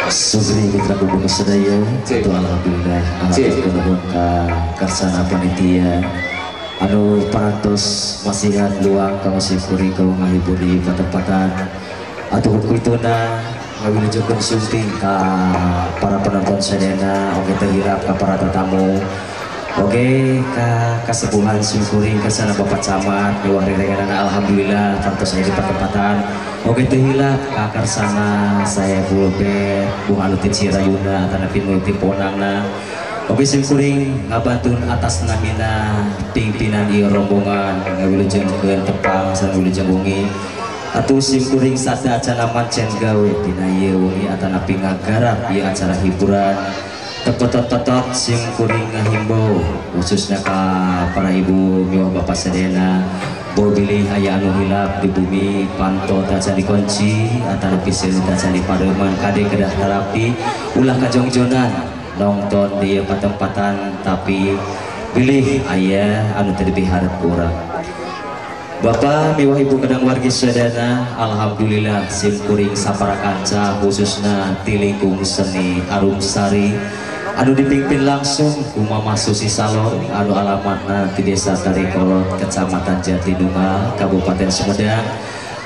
Sugri mitra kubu sedaya itu alhamdulillah alhamdulillah ka karsana panitia anu parantos masihan luang ka syukuri ka ngahibur di patempatan atuh hukuituna ngawilujengkeun sumping ka para penonton sadayana oge teu hilap ka para tetamu oge ka kasepuhan syukuri karsana Bapak Camat miwah rerenganana alhamdulillah parantos aya di patempatan oge teu hilap ka karsana saya Bulbet Bung Alutin Sirayuna atanapi nu ti ponangna oge simkuring ngabantun atas namina pimpinan ieu rombongan ngawilujengkeun tepang sareng wilujeng wengi atuh simkuring sada acana mancen gawe dina ieu wengi atanapi ngagarap ieu acara hiburan tepetot-petot simkuring ngahimbau khususnya ka para ibu miwah bapak sadayana bilih aya anu hilap di bumi panto tacan dikunci atanapi seuri tacan dipareuman kade kedah terapi ulah kajongjonan nonton di patempatan tapi bilih aya anu teu dipiharep ku urang. Bapak miwah ibu kadang wargi sadayana alhamdulillah simkuring sapara kanca khususna ti lingkung seni Arumsari anu dipimpin langsung ku Mama Susi Salon anu alamatna di Desa Tarikolot Kecamatan Jatinunggal Kabupaten Sumedang.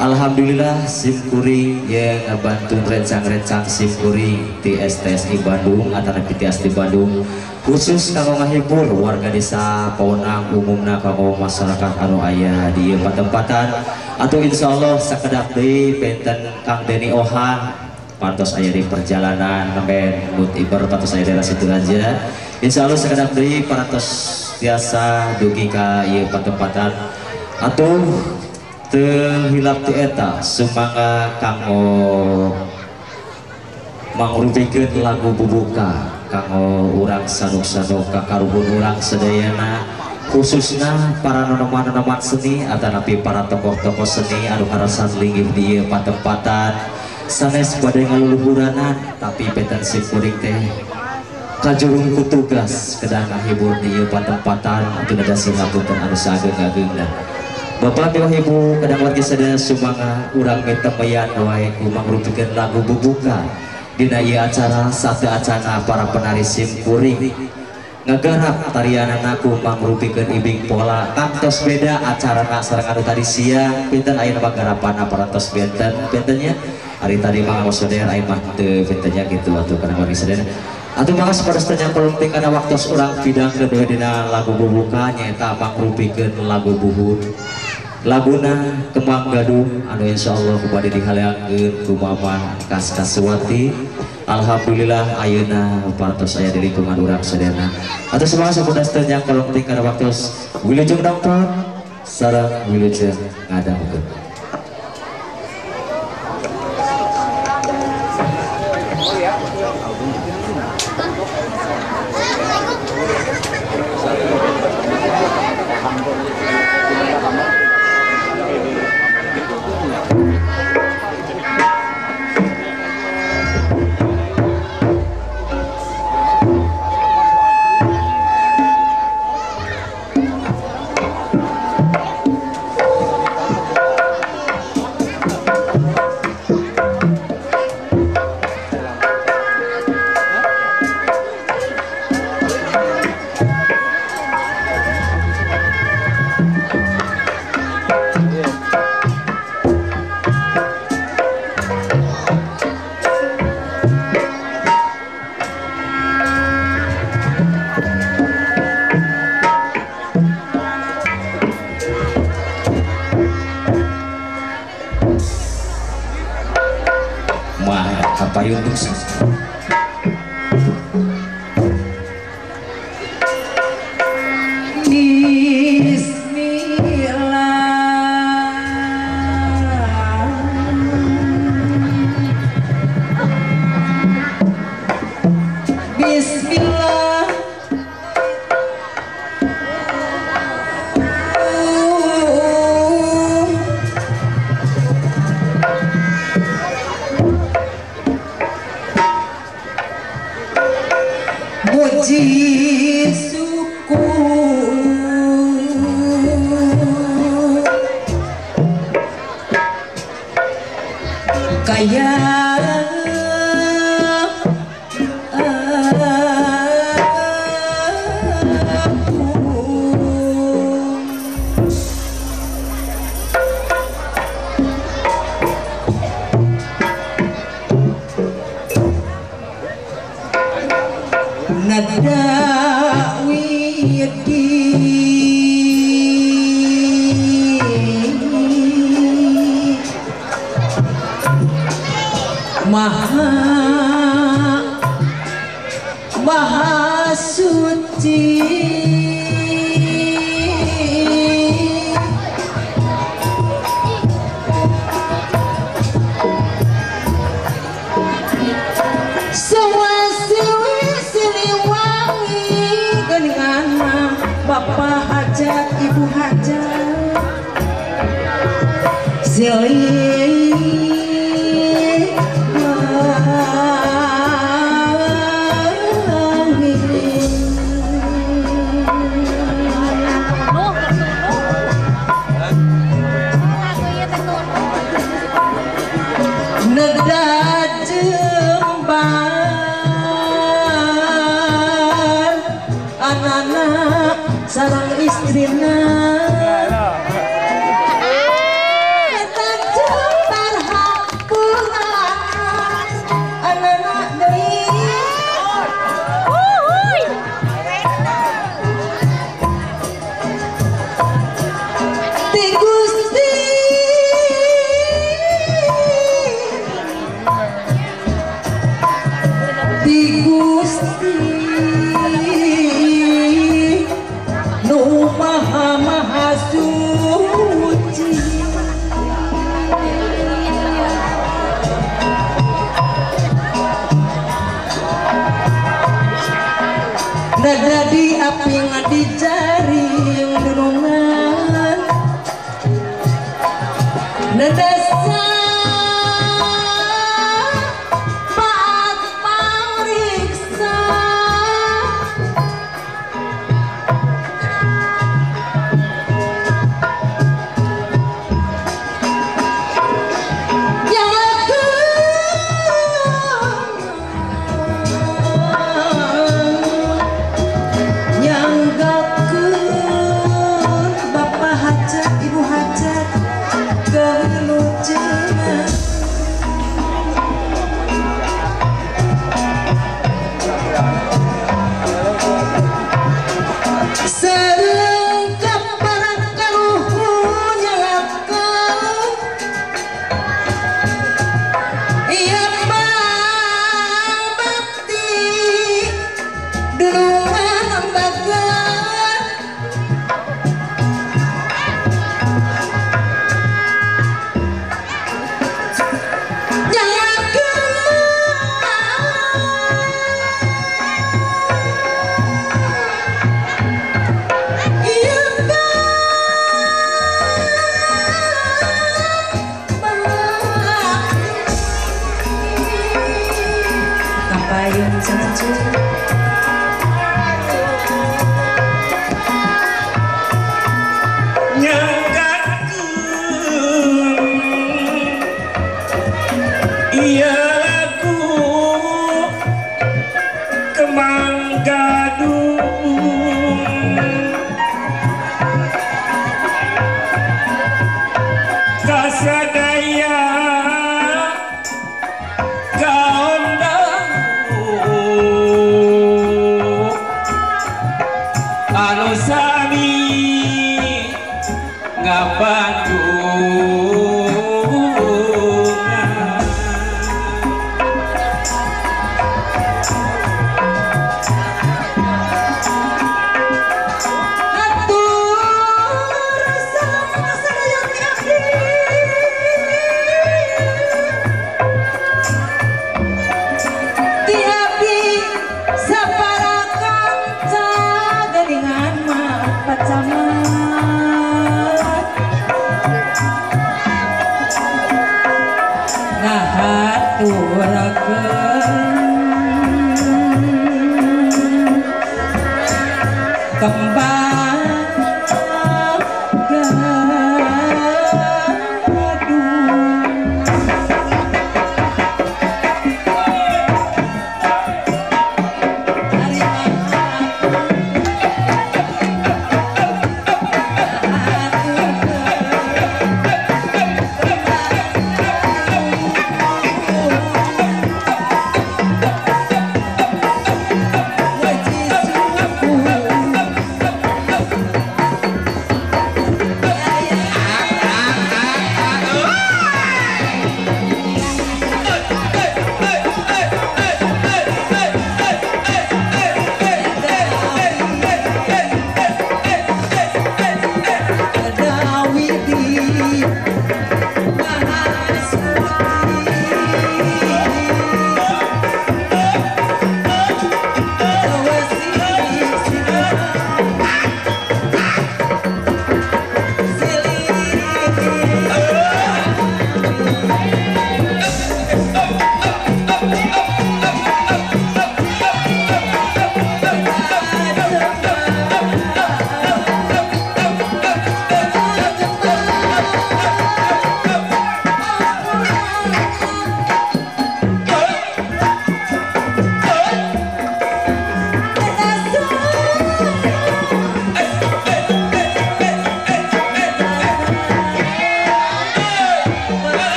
Alhamdulillah simkuring yang ngabantu rencang-rencang simkuring di STSI Bandung atau PTSD Bandung khusus kanggo ngahibur warga desa Paonang umumna kanggo masyarakat anu aya di patempatan atau insyaallah sakedap deui benten Kang Deni Ohan pantos aya di perjalanan sampai mut iber pantos aya daerah situ aja insyaallah sakedap deui parantos biasa dugi ka ieu patempatan atau teu hilap ti eta sumangga kanggo mangrupikeun lagu bubuka kanggo urang sanuk-sanuk kakaruhun urang sadayana khususna para nonoman-nonoman seni atanapi para tokoh-tokoh seni anu karasan linggih di ieu patempatan sanes bade ngaluluhuranan tapi benten simkuring teh kajurung ku tugas kedah ngahibur di ieu patempatan atuh nada hapunten anu saageng-ageungna. Bapak miwah ibu kadang wargi sadaya sumangga urang mitemeyan wae ku mangrupikeun lagu bubuka dina ieu acara sate acana para penari simkuring ngagarap tarianana ku mangrupikeun ibing pola kantos beda acarana sareng anu tadi siang pinten ayeuna mah garapanna parantos benten bentennya hari tadi mah nganggo soder ayeuna mah teu bentennya gitu atuh kadang wargi sadaya atuh mangga saparas tanya kolong kana waktos urang pidangkeun we dina lagu bubuka nyaeta mangrupikeun lagu buhun laguna Kembang Gadung anu insyaallah bade dihaleangkeun ku Mama Kas Kaswati. Alhamdulillah ayeuna parantos aya di lingkungan urang sadayana atuh semangat sapudas teu nyangkolong teh kana waktos wilujeng nonton sareng wilujeng ngadangukeun. Puji syukur kaya Nada widi Maha Maha Suci. Bapak hajat, ibu hajat, silih wangi. Neda jembar anak-anak sarang istrina eta jembar hampura anak-anak deui ti Gusti ti Gusti Maha Maha Suci. Nada di api ngadi jaring dunungan nada saat pangriksa kembang gadung.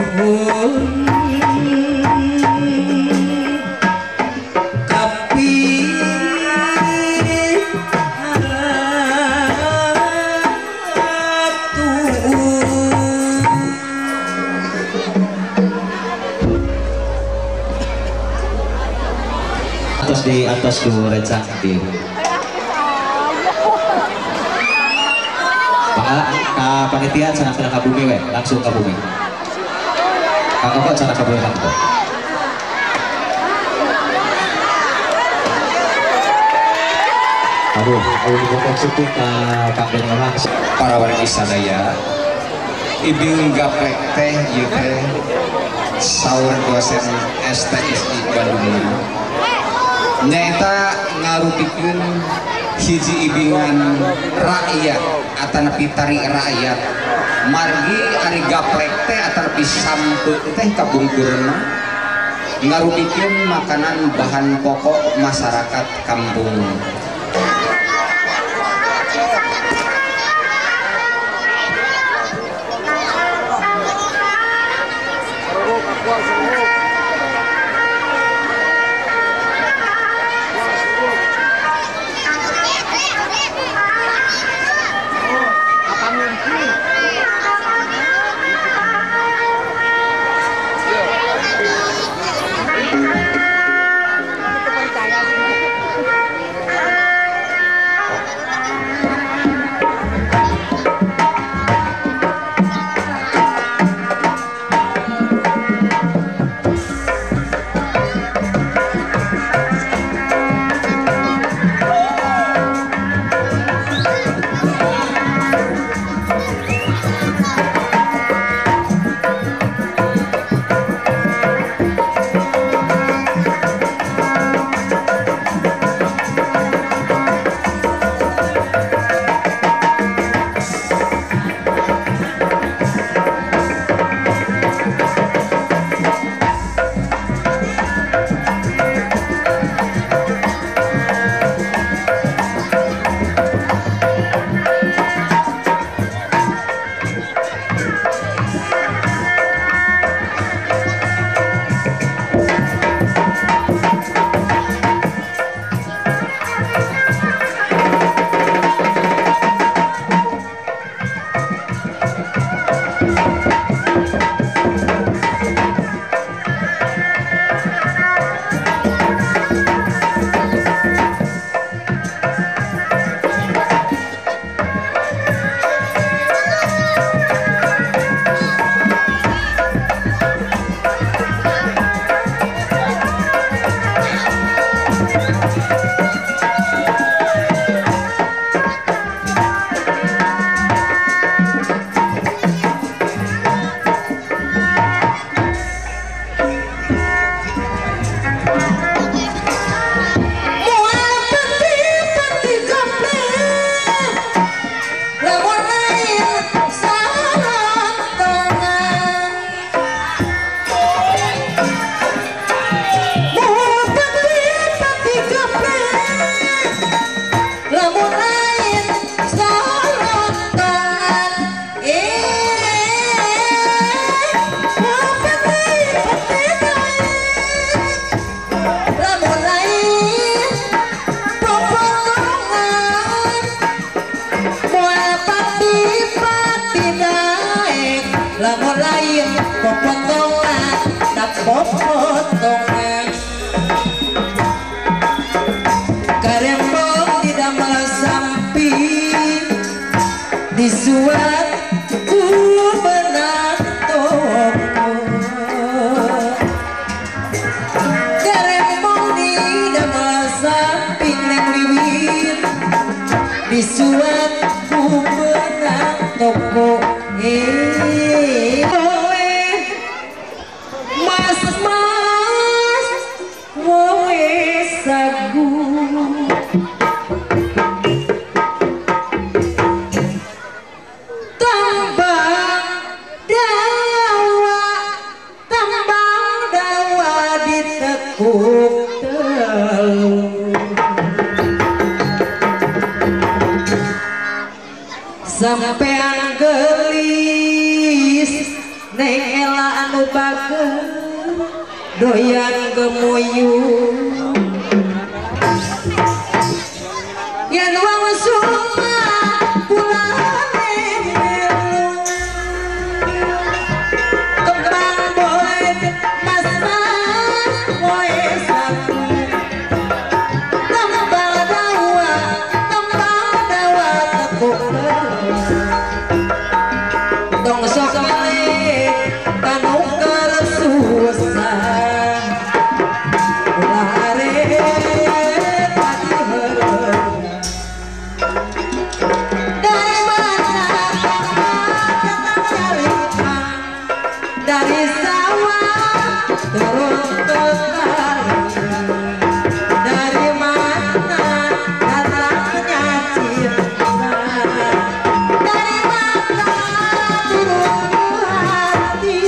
Nuhun kapi atas di atas ku rencang di Pak ka panitia sana ka bumi we langsung ka bumi. Kang Koko sana ka bumi Kang Koko. Aduh, aduh syuting ka Kang Ben orang para wargi sadaya. Ibing gaplek teh ieu teh saur dosen STSI Bandung. Nyaeta ngarupikeun hiji ibingan rakyat atanapi tari rakyat margi ari gaplek teh atanapi sampe teh kabungkurna ngarupikeun makanan bahan pokok masyarakat kampung. Potongan karembong tidak melesampi di suatu benang toko. Karembong tidak melesampi neng wiwit di suatu benang toko. Mas woe sagu tambang dawa ditekuk telu sampean gelis Neng Ela anu bager doyan gemuyung yen wong suma kulane melu kembang boleh mas mas woe sagu tembang dawa tekuk tong sok milih kanu susah lare pati dari mana dari sawah turun ke kali dari mana datangnya cinta dari mata turun ke hati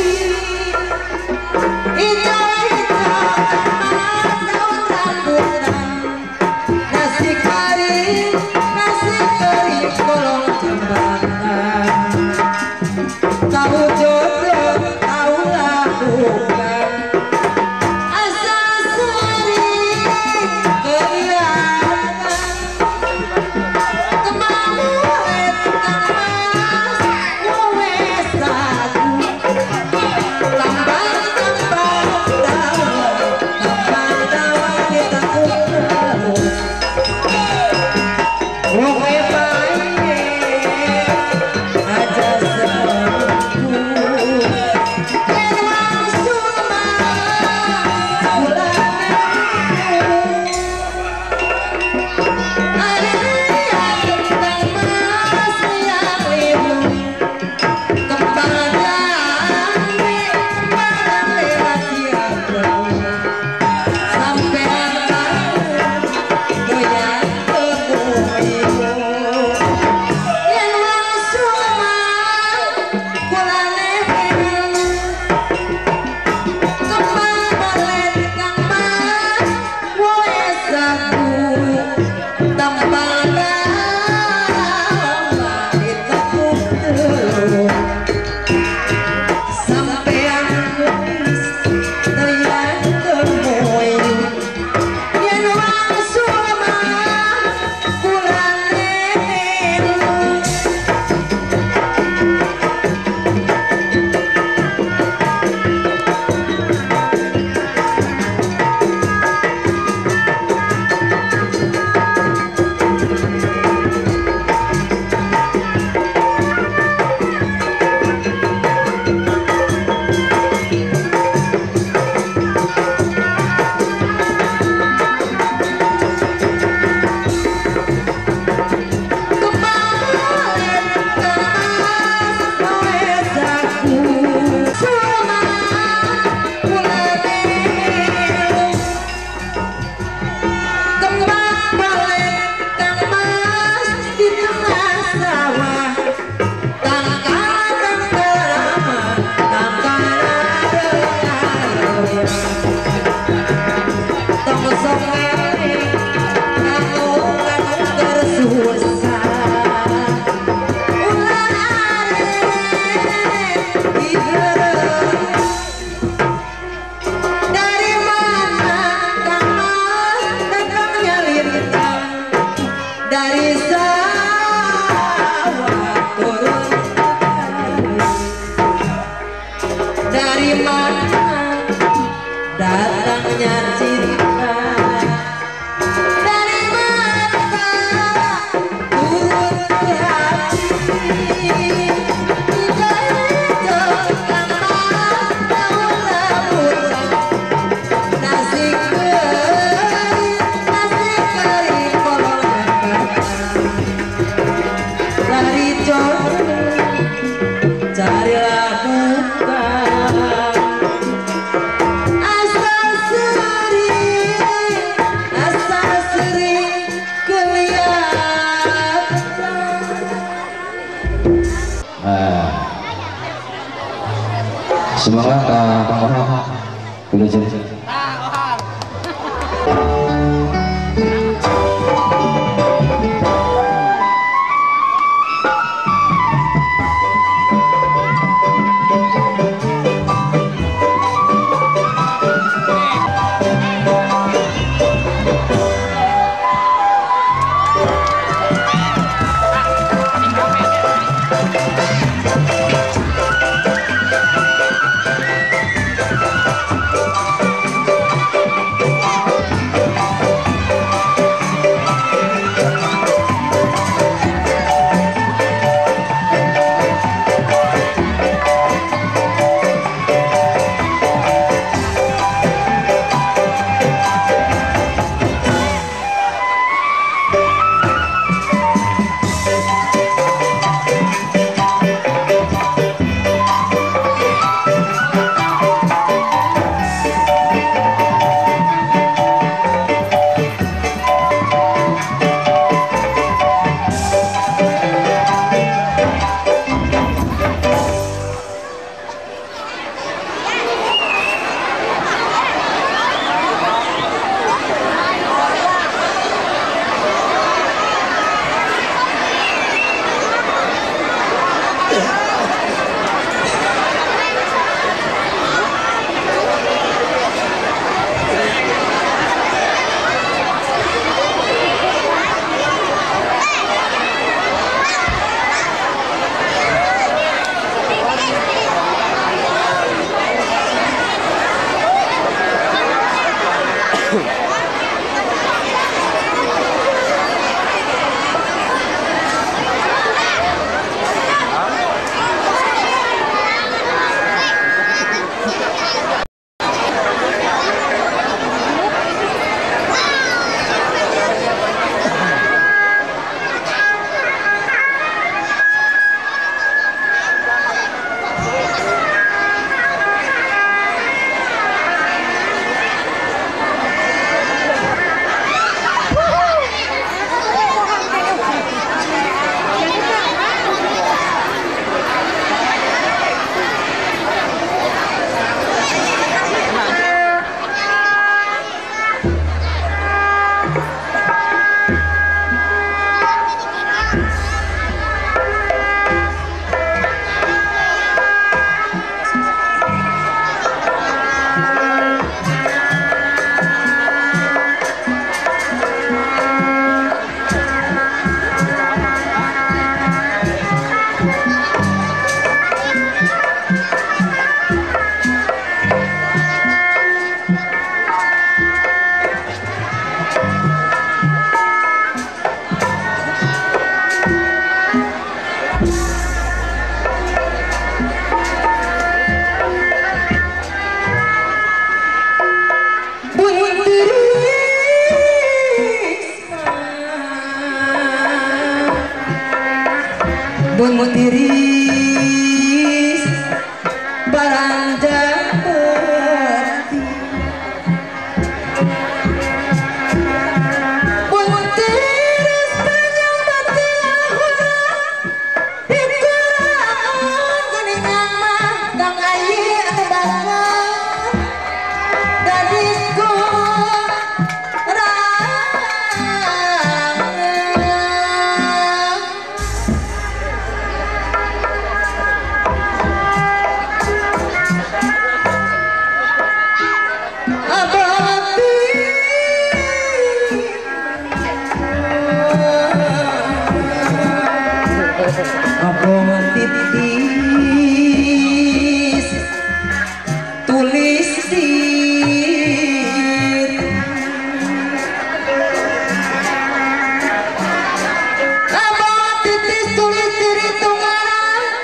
hijau-hijau emas daun rambutan nasi kering kolong jembatan tahu jodoh tahu lakukan asa sering kelihatan kembang mulet kang mas kowe sagu tambang dawa ditekuk terus kowe pae aja sembuh yen wong suma kulane kembang mas yang liru kembang jambe rahasia sampean tahu doyan kemuyu yen wong suma kulane melu kembang bolet kang mas woe sagu tambang dawa ditekuk terus sampean wis doyan kemuyu yen wong suma kulane melu. Kembang bolet kang mas kowe sagu suma kulane melu kembang bolet kang mas di tengah sawah tangkalan kerama tangkalan tong sok milih kanu kanu tersusah ulah arek dihereng dari mana kang mas datangnya lintang dari sawah turun ke kali dari mana datangnya cinta dari mata turun ke hati hijau-hijau kang mas daun rambutan nasi kering kolong jembatan cari jodoh carilah bukan asa sering kelihatan. Semoga Kang Ohang udah jadi. Tiris paranjang berarti tiris panjang berarti dikurang geningan mah kang ayi anu banget gadisku. Titis tulis diri abang titis tulis diri tungaran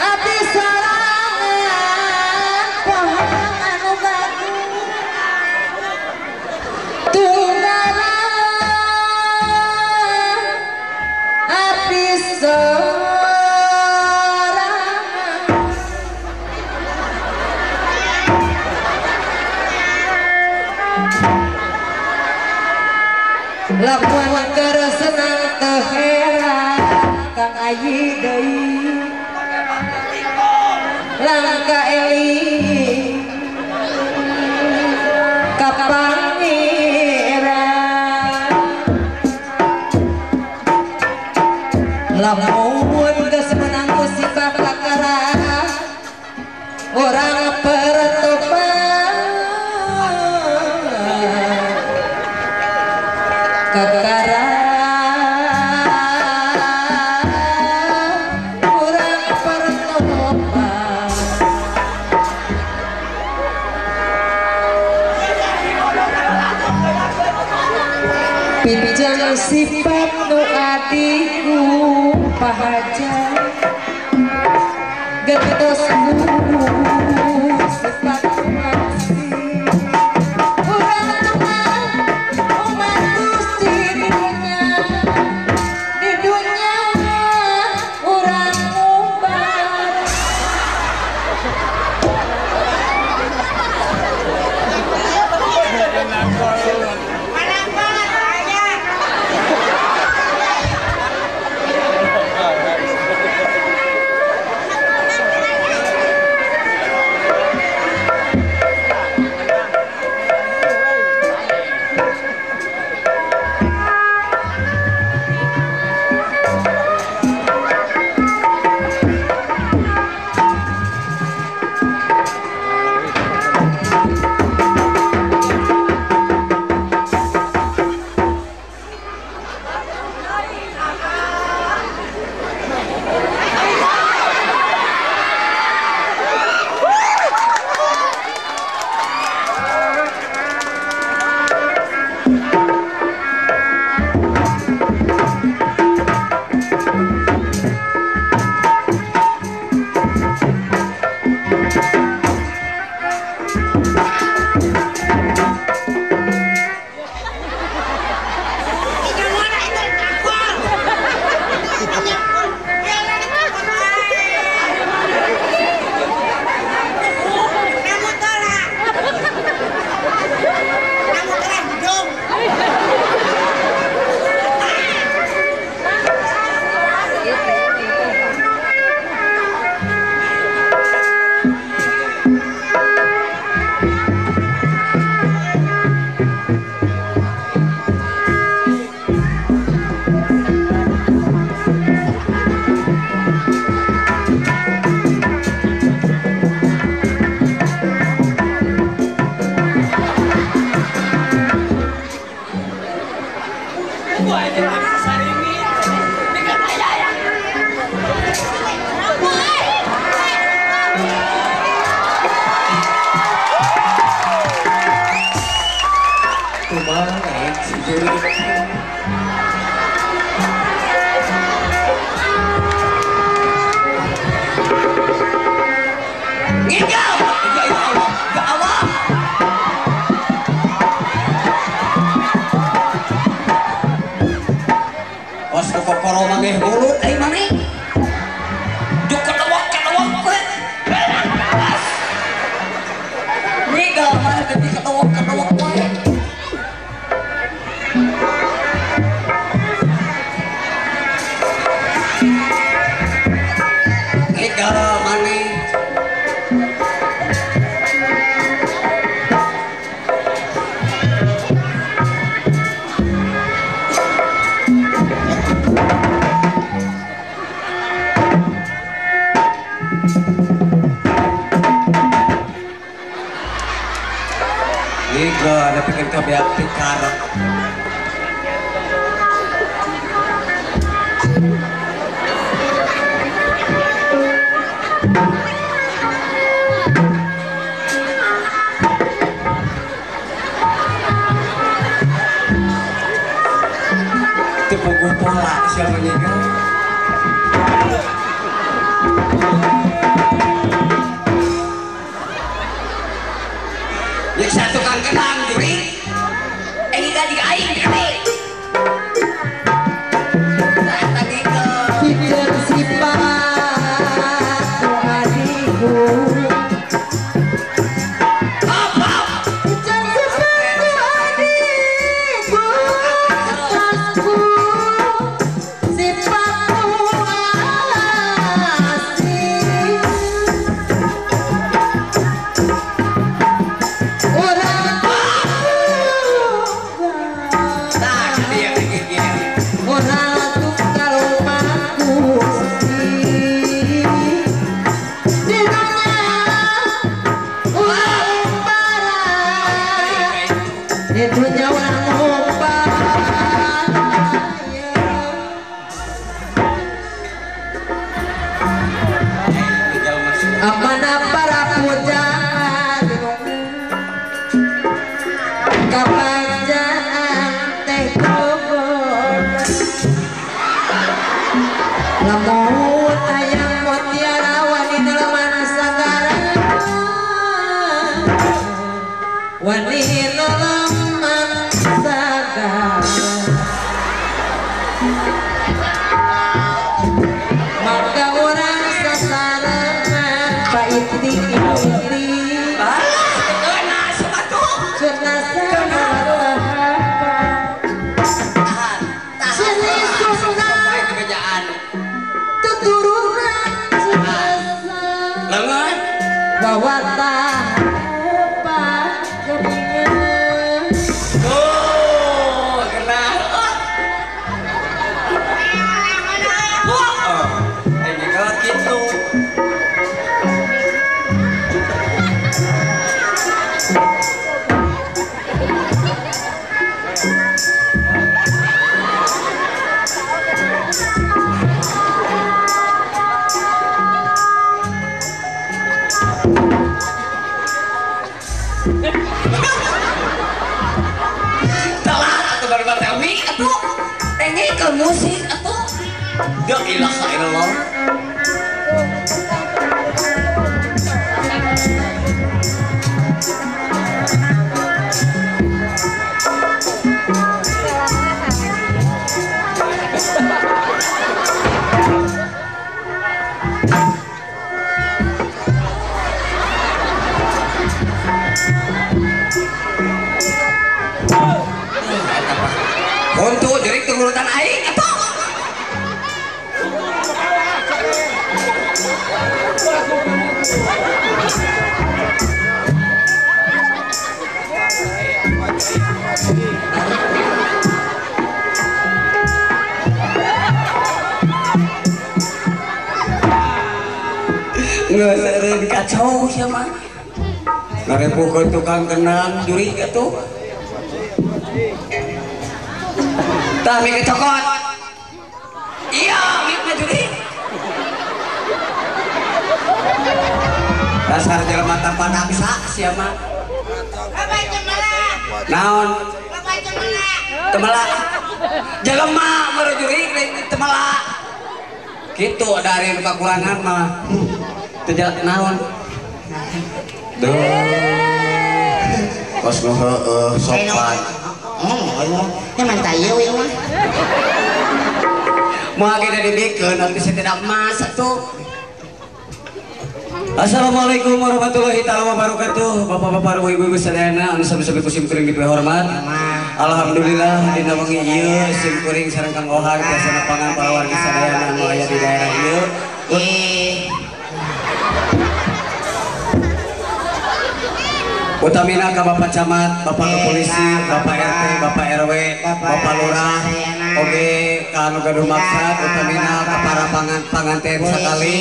abdi sorangan pohon anu bagus tunggaran abdi sorangan. Lamun keur senang teu heran kang ayi deui langka eling ka pangeran. Lamun geus menang musibah kakara urang pertobat kakara urang pertobat. Pinjang sifat nu adiku pahaja gentos sifat asih urang tukang umat Gusti di dunya urang ngubar. Kos kokoro manggih mulut ai maneh. Boga nepikeun ka beak tikar. Teu puguh pola sia menyiga. Nyiksa tukang kendang juri. Engga jika aing juri. Pijen sifat ku adiku. Pijen sifat ku adiku. Tasku sifat ku asli. Amana para pujaan kapanjaan teh kobon lamun ayam mutiara wani neleman sagara wani neleman sagara maka orang sasarangan paiti iri bahwa apa keringan oh kena ini kalau gitu ke musik atau la ilaha illallah. Untuk jadi turutan aing atau nggak kacau siapa ngarepukeun tukang kendang juri atuh. Tah mik cokot. Iya, mik mah juri. Dasar jelema tanpa daksa sia mah. Naon? Temela. Jelema baru juri temela. Kitu dari kekurangan mah. Teu naon. Duh. Kos nu heueuh sopan. Nyaman tayo ya mah. Mau kita dibikin nanti saya tidak masak tuh. Assalamualaikum warahmatullahi taala wabarakatuh. Bapak-bapak, ibu-ibu sadayana anu sami-sami ku sim kuring dipihormat. Alhamdulillah dina wengi ieu sim kuring sareng Kang Ohar tiasa nepangan para wargi sadayana anu aya di daerah ieu. Utamina ka Bapak Camat, Bapak Kepolisi, Bapak RT, Bapak RW, Bapak Lurah, oge ka anu gaduh maksad, utamina ka para panganten sakali.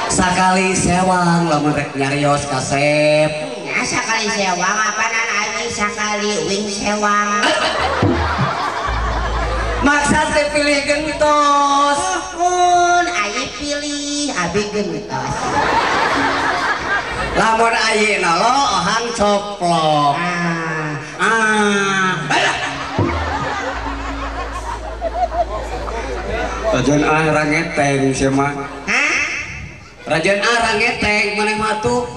Sakali sewang lamun rek nyarios kasep. Nya sakali sewang apanan aing sakali wing sewang. Maksad teh pilih gentos. Mun aing pilih abi gentos. Lamun aing nalo ohang coplok. Rajan ah rangeteng sia mah. Hah? Rajan ah rangeteng maneh mah atuh.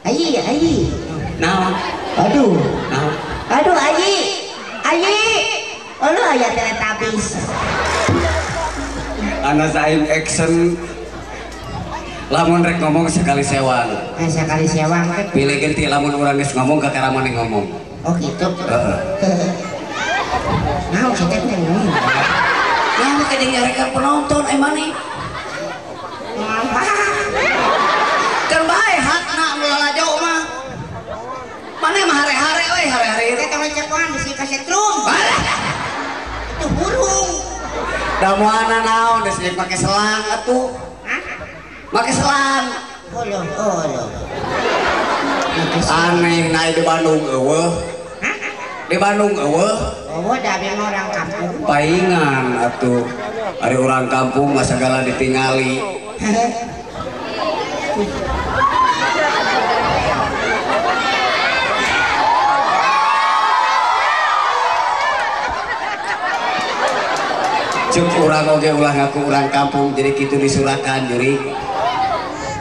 Ayi, ayi. Naon? Aduh. Naon? Aduh ayi. Ayi. Aduh aya Teletubbies. Anas aing action. Lamun rek ngomong sekali sewang. Sekali sewang kan. Pilih genti lamun urang geus ngomong kakara maneh ngomong. Oh gitu. Heeh. Naon sih teh ngomong? Nah, kajeng nyarekan penonton eh maneh. Kan bae hakna melalajo mah. Maneh mah hare-hare we, hare-hare. Teh tong cepoan bisi kasetrum. Itu burung. Da moana naon geus make selang atuh. Hah? Make selang. Oloh, oloh. Aneh naik di Bandung eueuh. Hah? Di Bandung eueuh. Oh, da abi mah orang kampung. Paingan atuh. Ari orang kampung mah sagala ditingali. Cuk urang oge ulah ngaku urang kampung jadi kitu disurakan juri.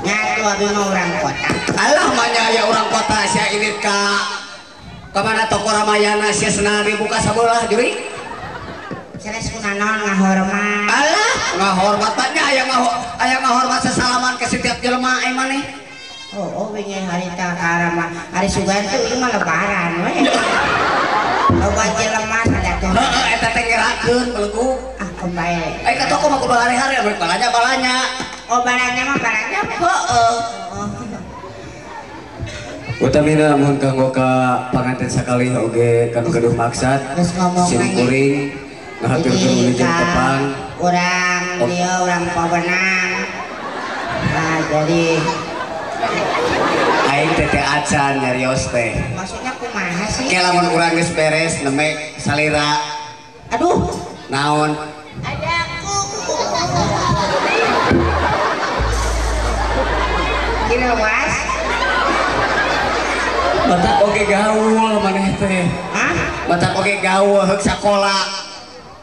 Nya atuh abi mah urang kota. Alah mah nya aya urang kota sia ini ka kamana toko Ramayana sia senang dibuka sabelah juri. Sanes kunaon ngahormat. Alah ngahormat nya aya ngahormat sesalaman ke setiap jelema ai maneh. Oh, oh wingi harita karama hari sugan teh ieu mah lebaran we. Loba jelema sadatuh. Heeh eta teh ngerakeun belegu. Ah kembae. Ai ka toko mah kudu hare-hare we balanya-balanya. Oh balanya mah balanya. Heeh. Utamina mun kanggo ka panganten sakali oge kanu gaduh maksad sim kuring ngahaturkeun wilujeng tepang urang dieu urang pawenang. Nah jadi aing teh teh acan nyarios teh. Maksudnya kumaha sih? Ke lamun urang geus beres nemek salira. Aduh. Naon? Ada kuku. Kira was. Batak oge gaul maneh teh. Hah? Batak oge gaul heuk sakola.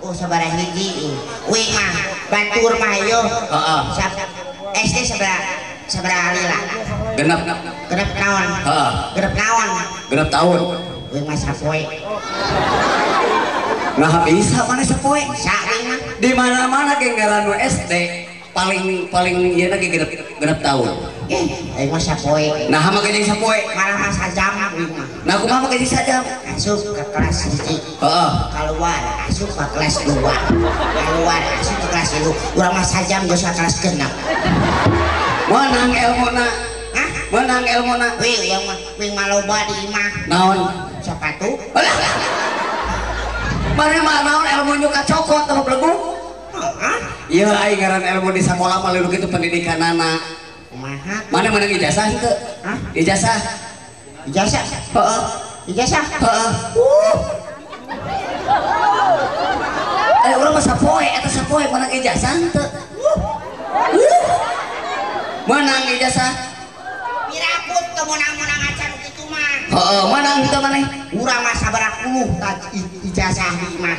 Oh sabaraha hiji. Uing mah batur mah ieu. Heeh. SD sabaraha lila? Genep. Genep naon? Heeh. Genep naon? Genep tahun. Uing mah sapoe. Nah bisa maneh sapoe? Bisa uing mah. Di mana-mana ge ngaran nu SD paling paling ieu ge genep tahun. Aing mah sapoe. Nah make jeung sapoe. Malah mah sajam uing mah. Nah kumaha make jeung sajam? Asup ke kelas 1. Heeh. Keluar asup ke kelas 2. Keluar asup ke kelas 3. Urang mah sajam geus ka kelas 6. Meunang elmuna. Hah? Meunang elmuna. Wih, urang mah wing mah loba di imah. Naon? Sepatu. Alah. Mane mah naon ilmu nyuka cokot teh belegu? Heeh. Ieu aing ngaran ilmu di sakola mah leuleuk kitu pendidikanana. Kumaha? Mana menang ijazah henteu? Hah? Ijazah. Ijazah? Heeh. Ijazah? Heeh. Urang mah sapoe eta sapoe menang ijazah henteu? Menang ijazah. Piraput teu menang-menang acan kitu mah. Heeh, menang henteu maneh? Urang mah sabaraha puluh ijazah di imah.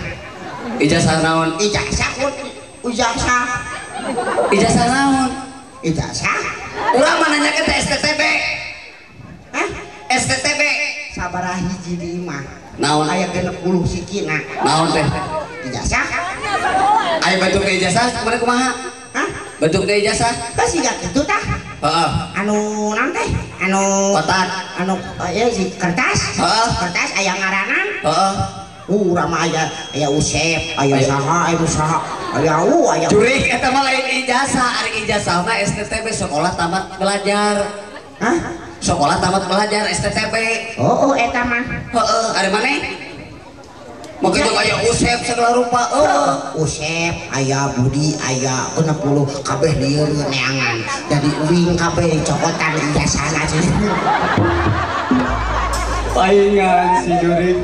Ijazah naon? Ijazah kun ijazah. Ijazah naon? Ijazah. Urang mah nanya ke STTB. Hah? STTB. Sabaraha hiji di imah. Naon? Aya 60 sikina. Naon teh? Ijazah. Aya bentuk ijazah kumaha kumaha? Hah? Bentuk ijazah? Tah siga kitu tah. Heeh. Anu naon teh? Anu kotak, anu ieu si kertas. Heeh. Kertas aya ngaranan. Heeh. Urang mah aya Usep, aya saha, aya saha, aya aya. Jurik eta mah lain ijazah, ari ijazah mah STTB sekolah tamat belajar. Hah? Sekolah tamat belajar STTB. Oh, oh eta mah. Heeh, ari maneh? Maka jeung aya Usep segala rupa. Usep, aya Budi, aya 60 kabeh lieur neangan. Jadi uing kabeh dicokotan ijazahna cenah. Paingan si jurig.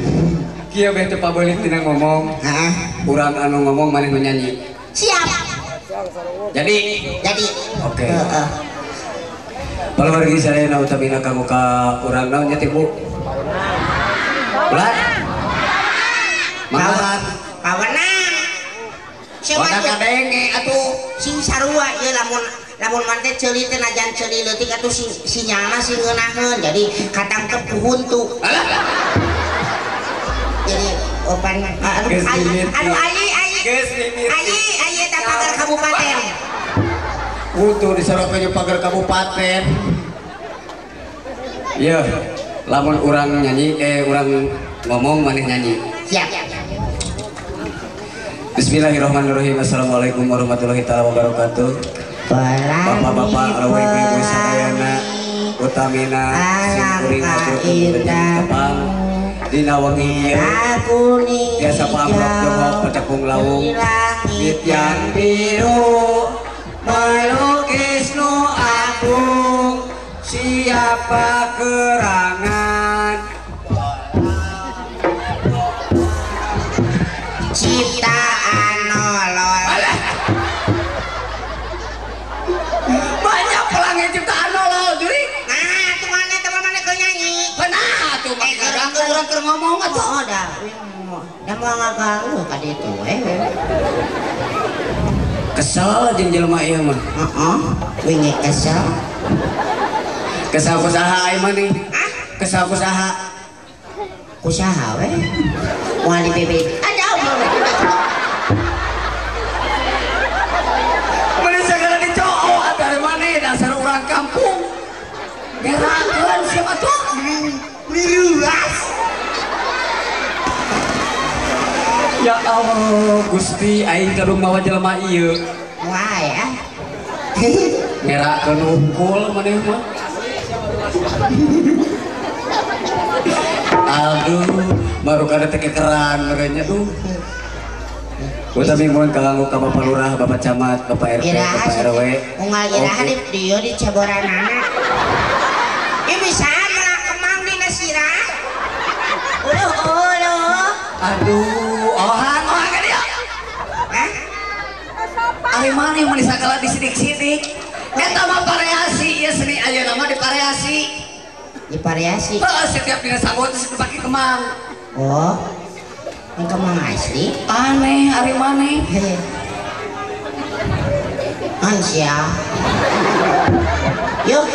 Kieu beh teu pabeulit tina ngomong. Heeh. Urang anu ngomong maneh nu nyanyi. Siap. Jadi. Jadi. Oke. Heeh. Palawargi sadayana utamina kanggo ka urang naon nya teh Bu? Ulah. Mangan. Pawenang. Siapa kadenge atuh sing sarua ieu lamun lamun mante ceuli teh najan ceuli leutik atuh sing sinyalna sing ngeunaheun jadi katangkep ku huntu. Jadi opan aduh aduh ayi ayi ayi ayi eta pagar kabupaten. Huntu disorot we pagar kabupaten. Yeuh, lamun urang nyanyi urang ngomong maneh nyanyi. Siap. Bismillahirrahmanirrahim. Assalamualaikum warahmatullahi taala wabarakatuh. Bapak-bapak, rawuh ibu-ibu sadayana, utamina simkuring haturkeun tepang dina wengi ieu biasa pamrok jongok pecekung lawung yang biru melukis nu agung siapa gerangan ciptaan nolol. Banyak pelangi ciptaan nolol juri. Nah, tuh mana teman mana kau nyanyi? Nah, tuh orang orang keur ngomong atuh. Oh, dah. Dah mau ngaganggu ka ditu we. Kesel jeung jelema ieu mah. Heeh, wingi kesel. Kesel ku saha ieu mah nih? Hah? Kesel ku saha? Ku saha we? Moal di BB. Mana segala dicoo atuh maneh dasar urang kampung. Gerakeun siapa tuh? Liruas. Ya Allah, Gusti aing kadung mawa jelema ieu. Wae ah. Ngerakeun hungkul maneh mah. Aduh, baru kada teh kekeran merenya tuh. Utami mohon kanggo ka Bapak Lurah, Bapak Camat, Bapak RT, Bapak RW. Unggal iraha di dieu di ceboranana. Ieu bisaan melak kemang dina sirah. Uluh uluh. Aduh, ohang ohang ka dieu. Hah? Ari maneh mun sagala disidik-sidik. Eta mah variasi, ieu seni ayeuna mah divariasi. Divariasi. Heeh, setiap dina sanggup geus dipake kemang. Oh. Ini kemang asli? Aneh, ari maneh. Ansia. Yuk.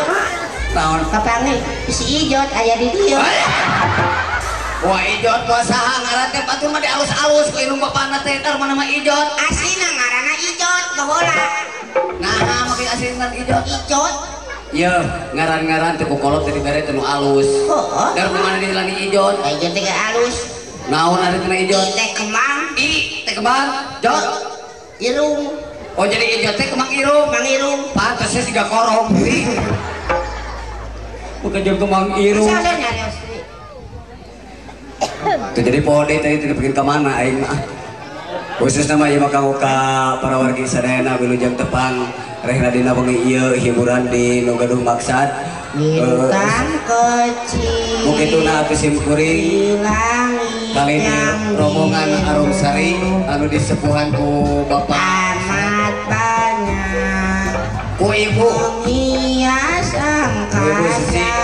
Naon? Kapangi si Ijot aya di dieu. Wah, Ijot mah saha ngaran teh batur mah dialus-alus ku indung bapana teh tar mana mah Ijot. Aslina ngaranna Ijot baheula. Nah, make aslina Ijot. Ijot. Iya, ngaran-ngaran teh ku kolot teh dibere teh nu alus. Heeh. Dar kumaha dilani Ijot? Ijot teh alus. Naon ari tina Ijot? I teh kemang. I teh kemang, jot irung. Oh, jadi Ijot teh kemang irung. Kemang irung. Pantes siga korong. Bukan jeung kemang irung. Tuh jadi pode tadi tidak bikin kemana aing mah. Khususna mah ieu mah kanggo ka para wargi sadayana wilujeng tepang rehna dina wengi ieu hiburan di nu gaduh maksad. Bintang kecil. Mukituna atuh sim kuring kali di rombongan Arum Sari anu disepuhan ku Bapak amat banyak ku Ibu menghias angkasa.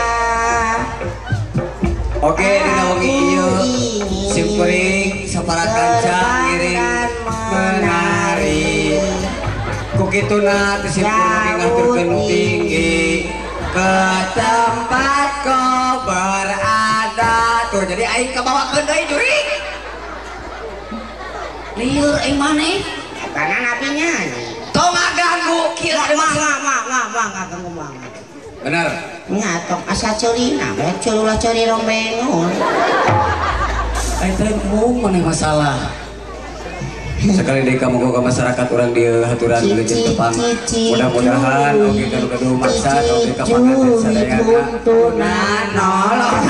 Oke, dina wengi ieu sim kuring sapara kanca ngiring menari. Ku kituna atuh sim kuring ngaturkeun tinggi ke tempat kau berada. Tuh jadi aing kabawakeun deui jurig. Lieur aing maneh? Karena nabi nyanyi. Tong ngaganggu kieu mah mah mah mah ngaganggu mah. Bener. Nya tong asa ceulina we ceulah ceuli rombengon. Aing teh mung maneh masalah. Sekali deui ka muga ka masyarakat urang dieu haturan wilujeng tepang. Mudah-mudahan oge gaduh-gaduh maksad oge ka panganten sadayana. Nolong.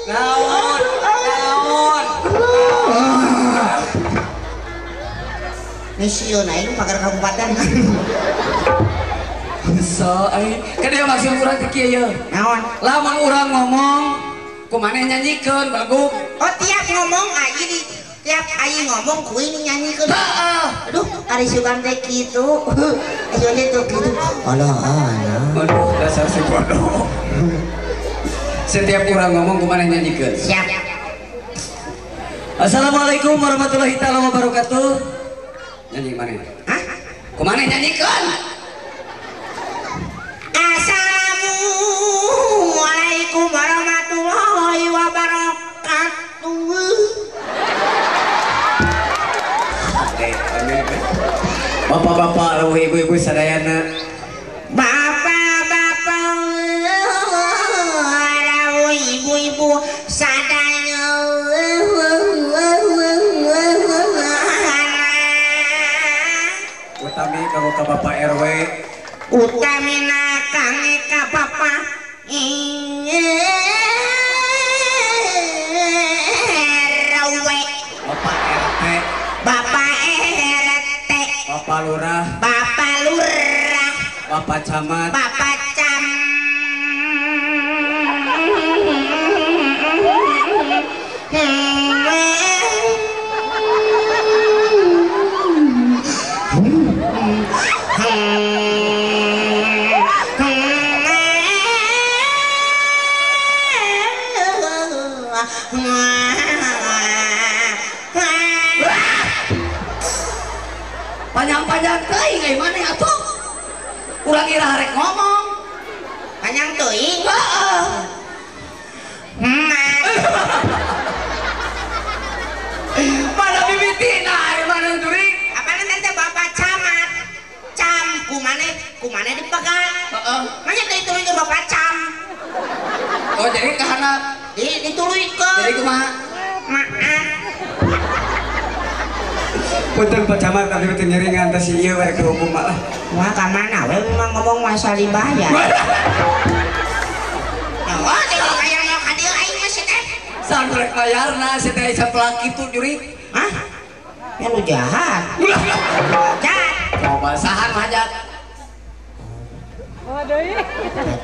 Naon? Naon? Misieun aing pagar kabupaten. So aing ka dieu maksud urang teh kieu ye. Naon? Lamun urang ngomong kumaneh nyanyikeun bagus. Oh tiap ngomong aing di tiap aing ngomong kuing nyanyikeun. Heeh. Aduh, ari sugan teh kitu. Ayo teh kitu. Alah alah. Aduh, dasar si bodoh. Setiap urang ngomong kumaneh nyanyikeun. Siap. Assalamualaikum warahmatullahi taala wabarakatuh. Nyanyi mana? Hah? Kumaneh nyanyikeun? Assalamualaikum warahmatullahi wabarakatuh. Bapak-bapak, lalu ibu-ibu sadayana. Bapak-bapak, lalu ibu-ibu sadayana. Utami kamu ke Bapak RW. Utamina kami ke Bapak RW. Bapak RT. Bapak RT. Bapak Lurah. Bapak Lurah. Bapak Camat. Bapak Camat. Panjang-panjang teuing euy maneh atuh. Urang ira harek ngomong. Panjang teuing. Heeh. Mana mimitina ari mana jurig? Apana teh Bapak Camat? Cam kumane kumane dipegang. Heeh. Manya teh dituluykeun Bapak Cam. Oh jadi kahanap. Dituluykeun. Jadi kumaha? Maaf. Punten Pak Camat abdi teh nyeringan teh si ieu we kehukum malah. Wah ka mana we memang ngomong masa dibayar. Oh, teh bayar mau ka dieu aing mah si teh. Saha rek bayarna si teh saplak kitu jurig. Hah? Ya lu jahat. Jahat. Coba saha nu hajat? Oh deui.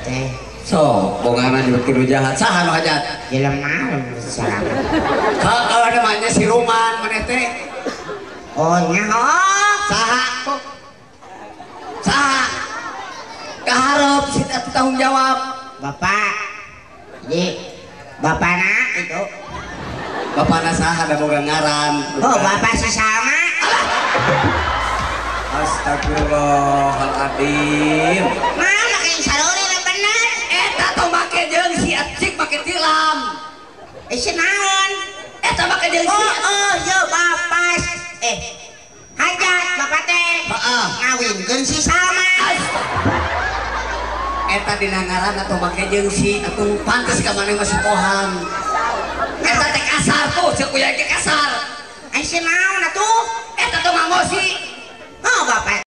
Teh. So, bongana juga kudu jahat. Saha nu hajat? Jelema salah. Heeh, namanya si Ruman maneh teh. Oh nya oh. Saha? Saha? Kaharep si teh tanggung jawab. Bapak. Jadi bapana itu. Bapana saha da boga ngaran. Oh, bapak si Salma. Alah. Astagfirullahaladzim. Nah, make sarori lah bener. Eta tong make jeung si Acik make tilam. Eh si naon? Eta make jeung si. Oh, oh, yo bapak. Hajat bapak teh. Heeh. Ngawinkeun si Salma. Eta dina ngaran atau make jeung si atuh pantes ka maneh masih pohan. Eta teh kasar tuh, ceuk uya ge kasar. Ai si naon atuh? Eta teh mangosi. Oh, bapak